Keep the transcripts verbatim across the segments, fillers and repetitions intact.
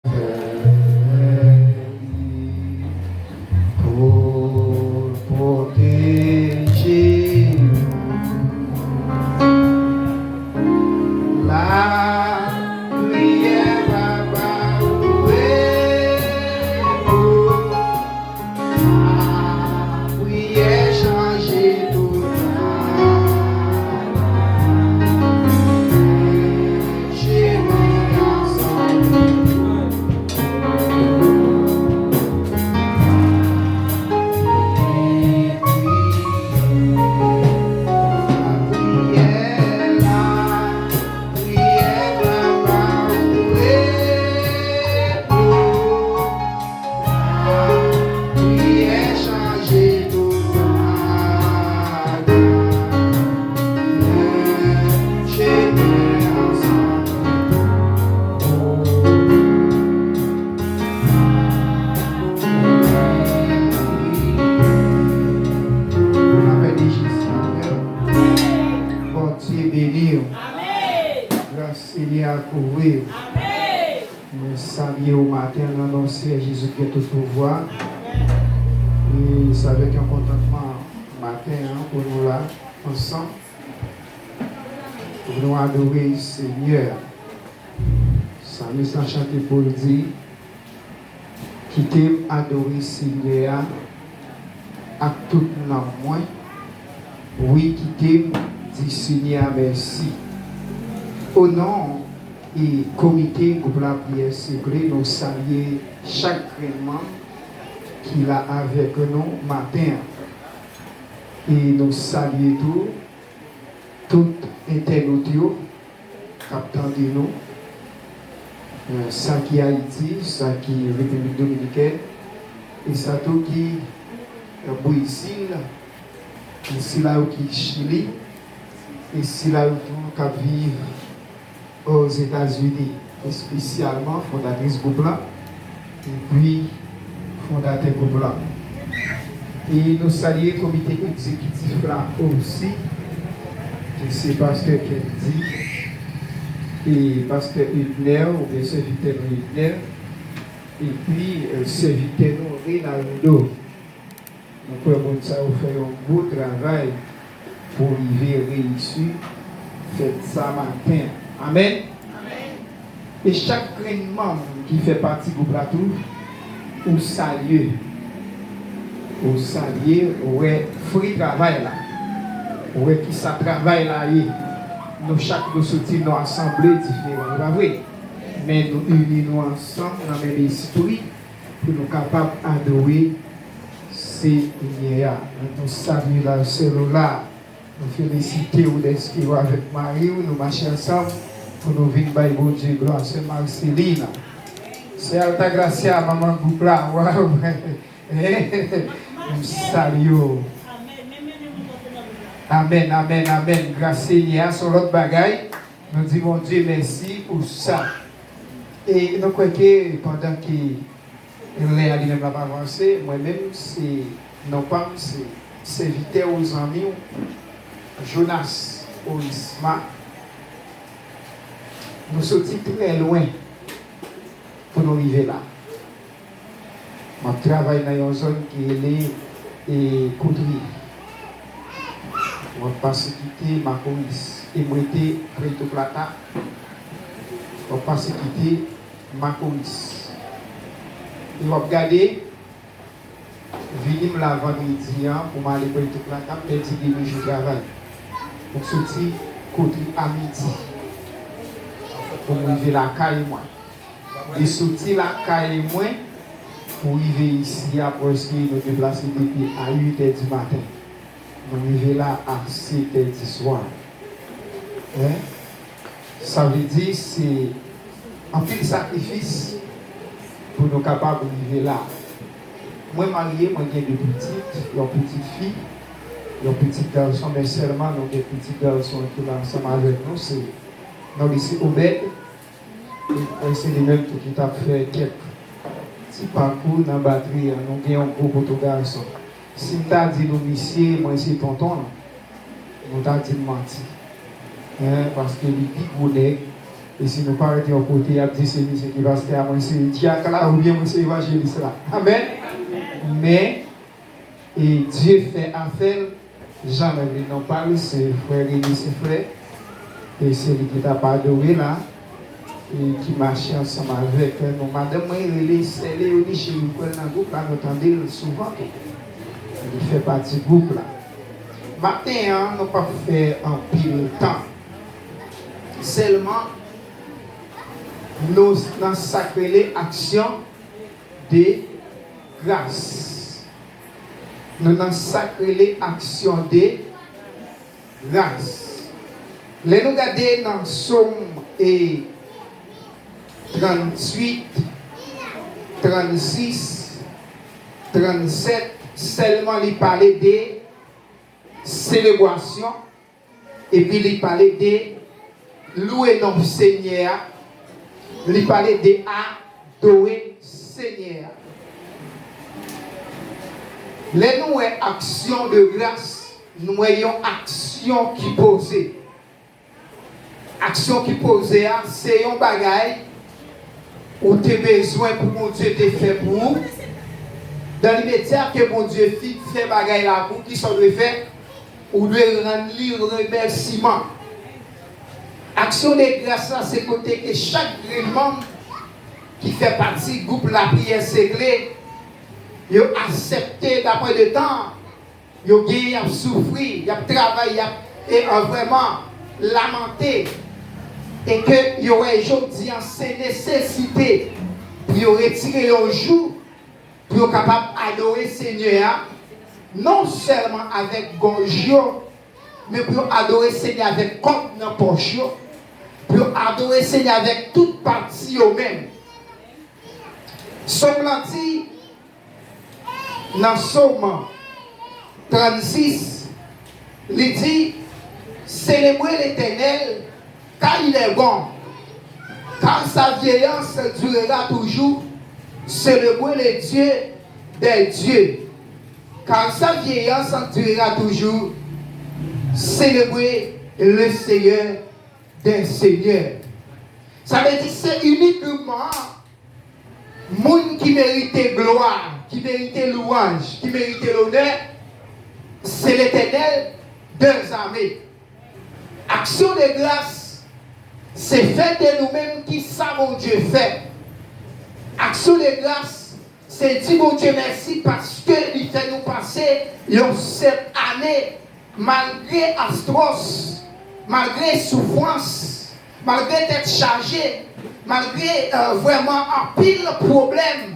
Pou pwoteje lapriyè, Papa, ou reponn. Lapriyè chanje tout bagay. Chemen ansanm. Lapriyè, lapriyè, Papa, ou reponn. Lapriyè chanje tout bagay. Lè chemen ansanm. Nan pè de Jezi. Bondye beni w. Gras Senyè a kouvri w. Mwen salye w maten an nan non Senyè Jezi ki gen tout pouvwa. E se avèk yon kontantman maten an pou nou la ansanm, pou nou adore Senyè a. Salmis lan chante pou l di, kite m adore Senyè a ak tout nanm mwen. Wi, kite m di Senyè a mèsi. O non e komite gwoup lapriyè segle, nou salye chak grenn manm ki la avèk nou maten an. E nou salye tou tout entènot yo k ap tande nou, eh, sa ki Ayiti, sa ki Repiblik Dominikèn, e sa tou ki, eh, Brezil, e sila yo ki Chili, e sila yo tou k ap viv Ozetazini, espesyalman fondatris gwoup lan, epi fondatè gwoup lan. E nou salye komite egzekitif la osi, ki se pastè Kendy, e pastè Edner, oubyen sèvitè nou Edner, epi, eh, sèvitè nou Renaldo. Nou kwè moun sa yo fè yon gwo travay pou rive reyisi fèt sa maten. Amèn. E chak grenn manm ki fè pati gwoup la tou, ou salye. Ou salye, ou wè fwi travay la. Ou wè kisa travay la ye. Nou chak nou soti nan asanble diferan, e pa vre? Men nou ini nou ansanm nan menm espri pou nou kapab adore Senyè a. Nou salye la, sè Lola. Nou felisite w dèske w avèk mari w, nou mache ansanm pou nou vin bay Bondye glwa. Sè Marceline, sè Altagracia, manman gwoup la, waw! Nou salye w. Amèn, amèn, amèn. Gras Senyè a, se yon lòt bagay. Nou di Bondye mèsi pou sa. E nou kwè ke pandan ke lè a li menm l ap avanse, mwen menm, se non pa m, se sèvitè w, zanmi w, Jonas Orisma. Nou soti trè lwen pou nou rive la. M ap travay nan yon zòn ki rele, e, Koutri. W ap pase kite Makoris e m rete Puerto Plata. W ap pase kite Makoris. E w ap gade, vini m la vandredi an pou m ale Puerto Plata, m pèdi de jou travay. M soti Koutri a midi pou m rive lakay mwen. Li soti lakay mwen pou rive isi a, prèske nou deplase depi a uit è di maten. Nou rive la a sèt è di swa. Hein? Sa vle di se anpil sakrifis pou nou kapab rive la. Mwen marye, mwen gen de pitit, yon pitit fi, yon pitit gason, men sèlman nou gen pitit gason ki la ansanm avèk nou, se, non li se Obed. E, e se li menm tou ki t ap fè kèk ti pakou nan batri an. Nou gen yon gwo poto gason. Si m ta di nou misye, mwen se tonton l, nou ta di m manti. Hein, paske li pi gwo nèg E si nou pa rete yon kote, y ap di se misye ki pastè a, mwen se dyak la, oubyen mwen se evanjelis la. Amèn. Men, e Dye fè afè l, jan l rele non pa l, se frè Rene Sefrè. E se li ki t ap adore la, e ki mache ansanm avèk nou. Madanm mwen rele sè Leoni Cheri, ou kwè l nan gwoup la, nou tande l souvan tou. Li fè pati gwoup la. Maten an, nou p ap fè anpil tan. Sèlman, nou nan sa k rele aksyon de gras. Nou nan sa k rele aksyon de gras. Lè nou gade nan Sòm e tranntuit, trannsis, trannsèt, sèlman li pale de selebrasyon, epi li pale de lwe non Senyè a, li pale de adore Senyè a. Lè nou wè aksyon de gras, nou wè yon aksyon ki poze. Aksyon ki poze a, se yon bagay ou te bezwen pou Bondye te fè pou ou. Dan limedya ke Bondye fin fè bagay la pou ou, kisa w dwe fè? Ou dwe rann li remèsiman. Aksyon de gras la, se kote ke chak grenn manm ki fè pati gwoup lapriyè sekle, yo aksepte, dapre le tan, yo gen, y ap soufri, y ap travay, y ap, e, an, vrèman lamante, e ke yo wè jodi an se nesesite pou yo retire yon jou pou yo kapab adore Senyè a, non sèlman avèk gòj yo, men pou yo adore Senyè avèk kòb nan pòch yo, pou yo adore Senyè avèk tout pati yo menm. Sòm lan di, nan Sòm trannsis, li di, célébrez l'Éternel, car il est bon, car sa vieillance durera toujours. Célébrez le Dieu des dieux, car sa vieillance durera toujours. Célébrez le Seigneur des seigneurs. Sa vle di se inikman moun ki merite glwa, ki merite lwanj, ki merite lonè, se Letènèl dèzame. Aksyon de gras, se fè de nou menm ki sa Bondye fè. Aksyon de gras, se di Bondye mèsi paske li fè nou pase yon sèt ane malgre astwòs, malgre soufrans, malgre tèt chaje, malgre, euh, vrèman anpil pwoblèm,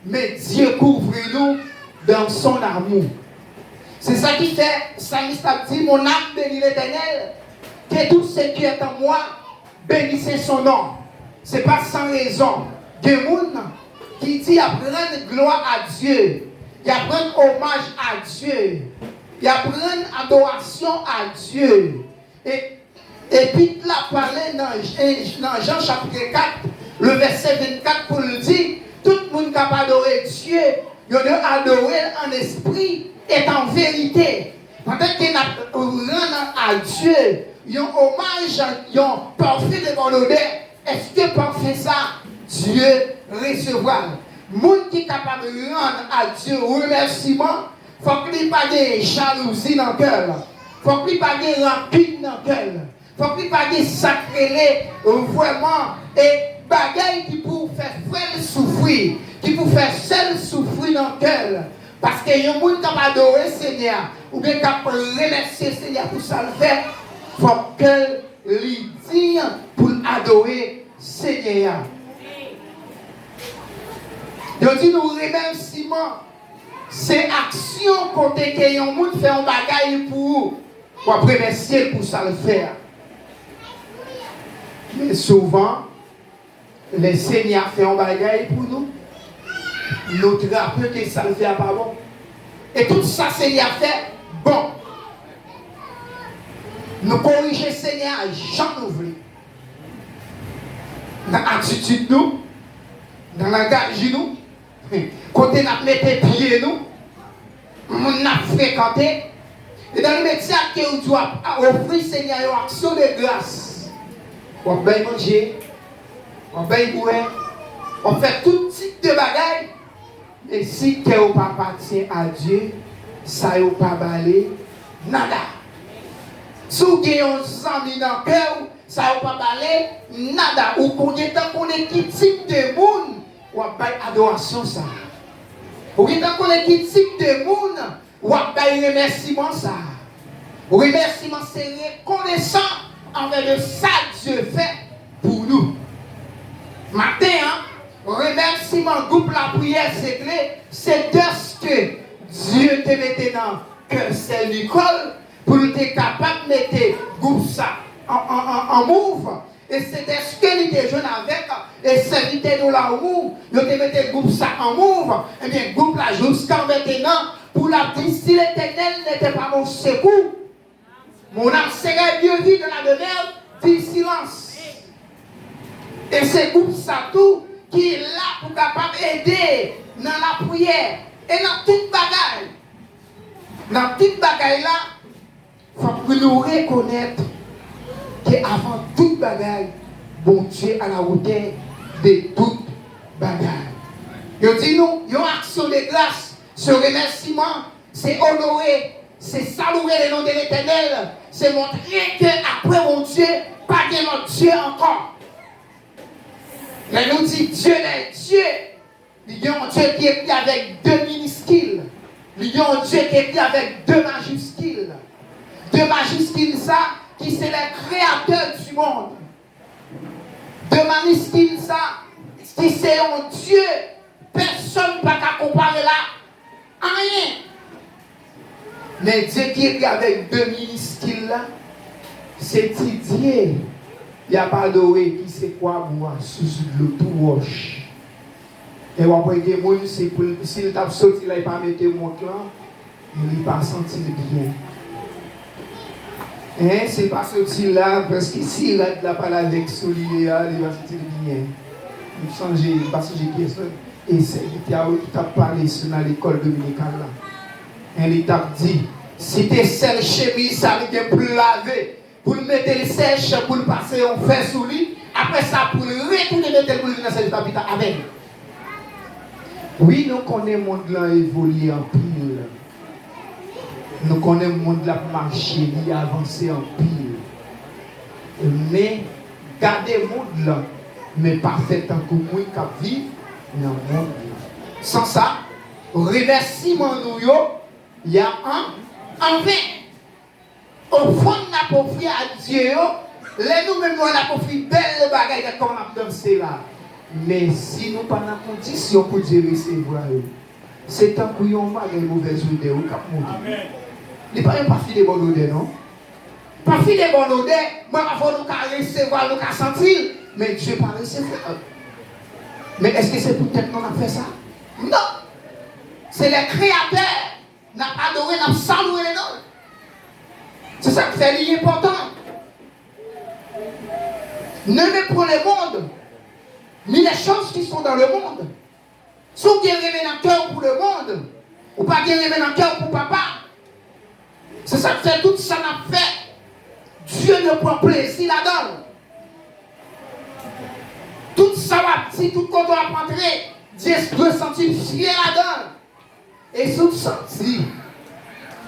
men Dye kouvri nou dans son amour. Se sa ki fè salmis la ap di, mon âme bénit l'Éternel, que tout ce qui est en moi bénisse son nom. Se pa san rezon. Gen moun ki di y ap rann glwa a Dye, y ap rann omaj a Dye, y ap rann adorasyon a Dye. E, e Bib la pale nan, nan Jan chapit kat, le vèsè vennkat, pou l di, tout moun k ap adore Dye, yo dwe adore l an espri et en vérité. Pandan ke n ap rann a Dye yon omaj, yon pafen de bòn odè, èske pafen sa, Dye resevwa l? Moun ki kapab rann a Dye remèsiman, fòk li pa gen jalouzi nan kè l. Fòk li pa gen rankin nan kè l. Fòk li pa gen sa k rele vrèman e bagay ki pou fè frè l soufri, ki pou fè sè l soufri nan kè l. Paske yon moun k ap adore Senyè a, oubyen k ap remèsye Senyè a pou sa l fè, fòk kè l li diy pou l adore Senyè a. Yo di nou remèsiman se aksyon kote ke yon moun fè yon bagay pou ou, w ap remèsye l pou sa l fè a. Men souvan, lè Senyè a fè yon bagay pou nou, nou trape ke sa l fè a pa bon. E tout sa Senyè a fè, bon. Nou korije Senyè a jan nou vle. Nan atitid nou, nan langaj nou, kote n ap mete pye nou, moun n ap frekante. E nan limedya ke ou di w ap ofri Senyè a yon aksyon de gras, w ap bay manje, w ap bay bwè, w ap fè tout tip de bagay, men si kè w pa apatyen a Dye, sa yo pa vale nada. Si w gen yon zanmi nan kè w, sa yo pa vale nada. Ou kon- gentan konnen ki tip de moun w ap bay adorasyon sa a. Ou gentan konnen ki tip de moun w ap bay remèsiman sa a. Remèsiman se rekonesan anvè de sa Dye fè pou nou. Maten an, remèsiman gwoup lapriyè segle, se dèske Dye te mete nan kè sè Nicole pou l te kapab mete gwoup sa an, an, an, an mouv. E se dèske li te jwenn avèk, e, sèvitè Dolaou, yo te mete gwoup sa an mouv. Ebyen, gwoup la jiska mentenan, pou l ap di, si Letènèl n'était pas mon secours, mon âme serait bien vide dans la demeure du silence. E se gwoup sa tou ki la pou kapab ede nan lapriyè e nan tout bagay. Nan tout bagay la, fòk nou rekonèt ke avan tout bagay, Bondye à la hauteur de tout bagay. Yo di nou, yon aksyon de gras, se remèsiman, se onore, se salouwe le non de Letènèl, se montre ke apre Bondye, pa gen lòt Dye ankò. Lè nou di Dieu des dieux, li gen yon Dye ki ekri avèk de miniskil. Li gen yon Dye ki ekri avèk de majiskil. De majiskil sa ki se le créateur du monde. De majiskil sa ki se yon Dye pèsonn pa ka konpare l a anyen. Men Dye ki ekri avèk de miniskil la, se ti Dye y ap adore ki se kwa bwa, sous dlo, tou wòch. E w ap wè gen moun, se pou l, si l t ap soti la, li pa mete mont lan, li pa santi l byen. Hein, si l pa soti la, prèske si rad la pa lave ak souliye a, li pa santi l byen. M sonje, m pa sonje kiyès non. E sèvitè a wi ki t ap pale sou nan lekòl dominikal la. Hein, li t ap di, si te sèl chemiz sa li gen pou l lave, pou l mete l sèch, pou l pase yon fè sou li, apre sa pou l retounen mete l pou l vin nan sèvis la pita. Amèn. Wi, nou konnen mond lan evolye anpil. Nou konnen mond la ap mache, li avanse anpil. Men, gade mond lan, men pa fè tankou moun k ap viv nan mond lan. San sa, remèsiman nou yo, y a an, an ven. Ofrann n ap ofri a Dye yo, lè nou menm nou an ap ofri bèl bagay, gad kòman n ap danse la. Men si nou pa nan kondisyon pou Dye resevwa yo, se tankou yon bagay movèz odè wi k ap monte. Li pa yon pafi de bòn odè non. Pafi de bòn odè, mwen pa fò nou ka resevwa l, nou ka santi l, men Dye pa resevwa l. Men èske se pou tèt nou n ap fè sa? Non. Se le Créateur. N ap adore, n ap salouwe le non l. Se sa k fè li enpòtan. N'aimez point le monde, ni les choses qui sont dans le monde. Si w gen renmen nan kè w pou le monde, ou pa gen renmen nan kè w pou Papa. Se sa k fè tout sa n ap fè, Dye ne pran plezi ladan l. Tout sa w ap di, tout kote w ap antre, Dye dwe santi l fyè ladan l. E si w santi,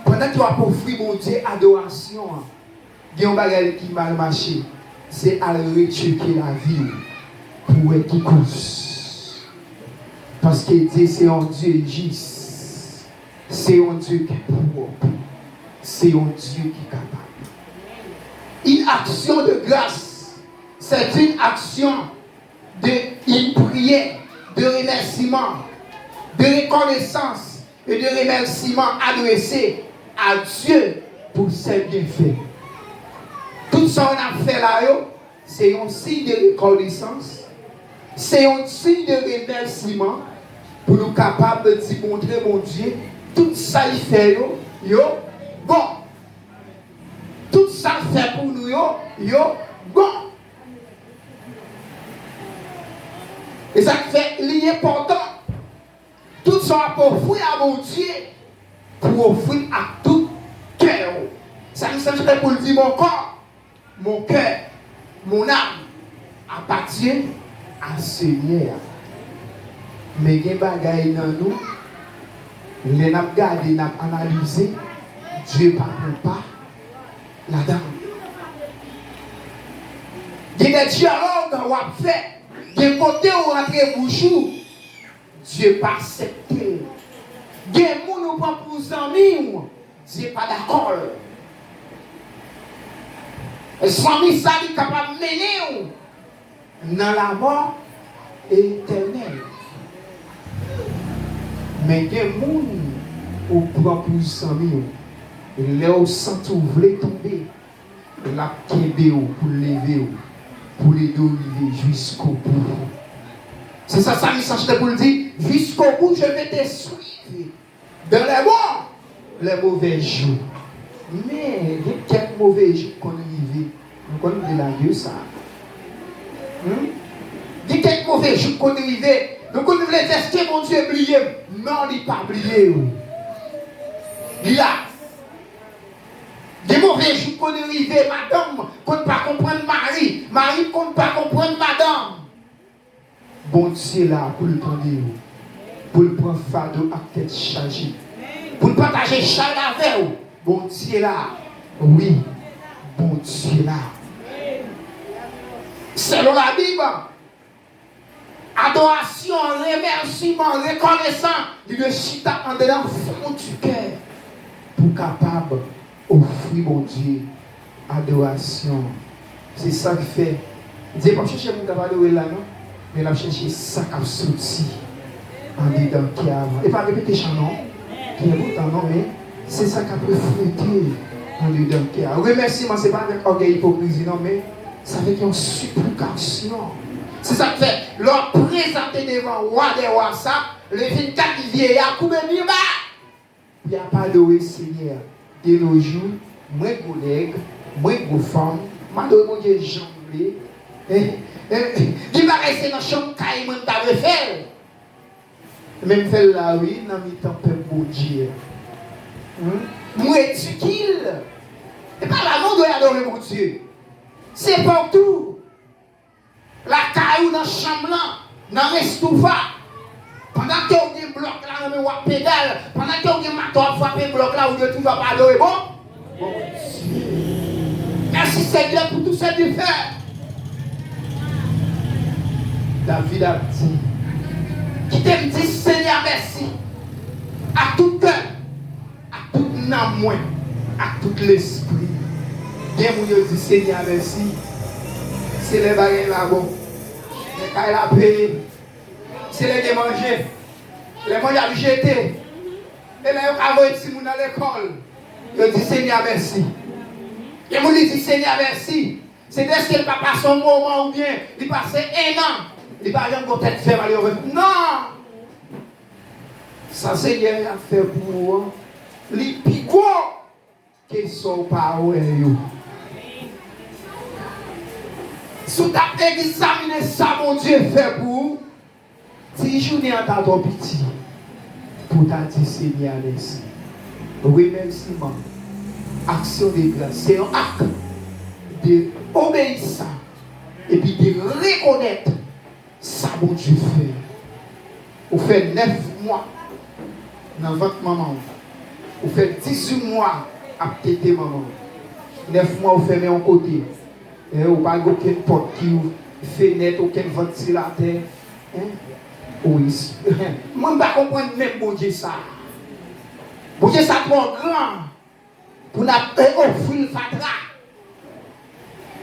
pandan ke w ap ofri Bondye adorasyon an, gen yon bagay ki mal mache, se al retcheke lavi w pou w wè ki koz. Paske Dye se yon Dye jis, se yon Dye ki pwòp, se yon Dye ki kapab. Une action de grâce, c'est une action de une prière de remerciement, de reconnaissance et de remerciement adressé à Dieu pour ses bienfaits. Tout sa w ap fè la yo, se yon siy de rekonesans, se yon siy de remèsiman pou nou kapab di montre Bondye tout sa l fè yo, yo bon. Tout sa l fè pou nou yo, yo bon. E sa k fè li enpòtan. Tout sa w ap ofri a Bondye, pou w ofri l ak tout kè w. Sa nou santi pou l di, mon corps, mon cœur, mon âme appartient A Senyè a. Men gen bagay nan nou, lè n ap gade, n ap analize, Dye pa pran pa ladan l. Gen de dyalòg w ap fè, gen kote w rantre bouch ou, Dye pa aksepte l. Gen moun ou pran pou zanmi w, Dye pa dakò l. Zanmi sa li kapab mennen w nan lamò etènèl. Men gen moun ou pran pou zanmi w, lè w santi w vle tonbe, l ap kenbe w pou l leve w, pou l ede w rive jiskobou. Se sa Salmis lan chante pou l di, jusqu'au bout, je vais te suivre dans les bons, les mauvais jours. Men, gen kèk move jou k konn rive. Nou konn vle lage sa. Hmm? Gen kèk move jou k konn rive. Nou konn vle di, èske Bondye bliye m? Non, li pa bliye w. Li la. Gen move jou k konn rive, madanm konn pa konprann mari, mari konn pa konprann madanm. Bondye la pou l tande w, pou l pran fado ak tèt chaje, pou l pataje chay la avè w. Bondye la, wi, Bondye la. Selon Labib, adorasyon, remèsiman, rekonesan, li dwe chita andedan fon di kè pou kapab ofri Bondye adorasyon. Se sa k fè Dye p ap chèche moun k ap adore l la non, men l ap chèche sa k ap soti andedan kè a. E pa repete chan non, ki enpòtan non, men se sa k ap reflete andedan kè a. Remèsiman se pa avèk ògèy, ipokrizi non, men se avèk yon siplikasyon. Se sa k fè lè w ap prezante devan Wa dè wa sa, lè vin gad vye a koube byen ba. Pou y ap adore Senyè a. De nos jours, mwen gwo nèg, mwen gwo fanm, m adore Bondye jan m vle. Eh, eh, gen bagay se nan chanm kay mwen m ta dwe fè l. Men m fè l la wi, nan mitan pèp Bondye a. Hmm? M redikil. E pa la non w dwe adore Bondye. Se pa w tou. Lakay ou, nan chanm lan, nan restoufa. Pandan ke w gen blòk la nan men w ap pedal, pandan ke w gen mato ap frape blòk la, ou dwe toujou ap adore bon Bondye. Mèsi Senyè pou tout se li fè. David ap di, kite m di Senyè a mèsi ak tout kè, ak tout nanm mwen, ak tout lespri m. Gen moun yo di Senyè a mèsi, se lè bagay la bon, lè kay la peye, se lè gen manje, lè manje ap jete, e lè yo ka voye timoun nan lekòl, yo di Senyè a mèsi. Gen moun li di Senyè a mèsi, se dèske li pa pase yon moman oubyen li pase en an, li pa janm gon tèt fè mal yo. Non! Sa Senyè a fè pou ou an, li pi gwo ke sa w pa wè yo. Si w t ap egzamine sa Bondye fè pou ou, ti jounen an ta twò piti pou w ta di Senyè a mèsi. Remèsiman, aksyon de gras, se yon ak de obeyisan epi de rekonèt sa Bondye fè. Ou fè nèf mwa nan vant manman w. Ou fè dizuit mwa ap tete manman w. Nèf mwa ou fèmen yon kote. E ou pa gen okenn pòt ki ouvri, fenèt, okenn vantilatè. Hein? Ou isi. Mwen m pa konprann menm Bondye sa. Bondye sa twò gran pou n ap, eh, ofri l fatra.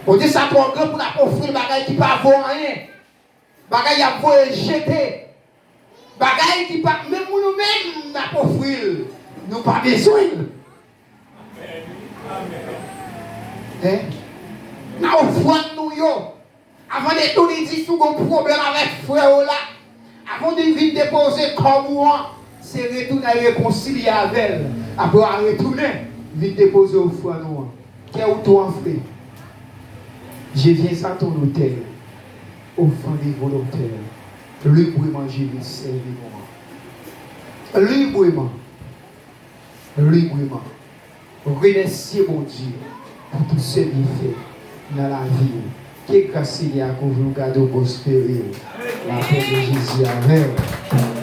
Bondye sa twò gran pou n ap ofri l bagay ki pa vo anyen. Bagay y ap voye jete. Bagay ki pa, menm moun ou menm n ap ofri l, nou pa bezwen l. Hein? Nan ofrann nou yo, avan de tou li di si w gon pwoblèm avèk frè w la, avan w vin depoze kòb ou an, se retounen al rekonsilye avè l. Apre w a retounen, vin depoze ofrann ou an. Kè ou tou anfle. Je viens à ton autel, offrande volontaire, librement je vais servir mon rang. Libreman, libreman, remèsye Bondye pou tout se li fè nan lavi w. Ke gras Senyè a kouvri w, gade w, pwospere w. Lapè de Jezi avè w.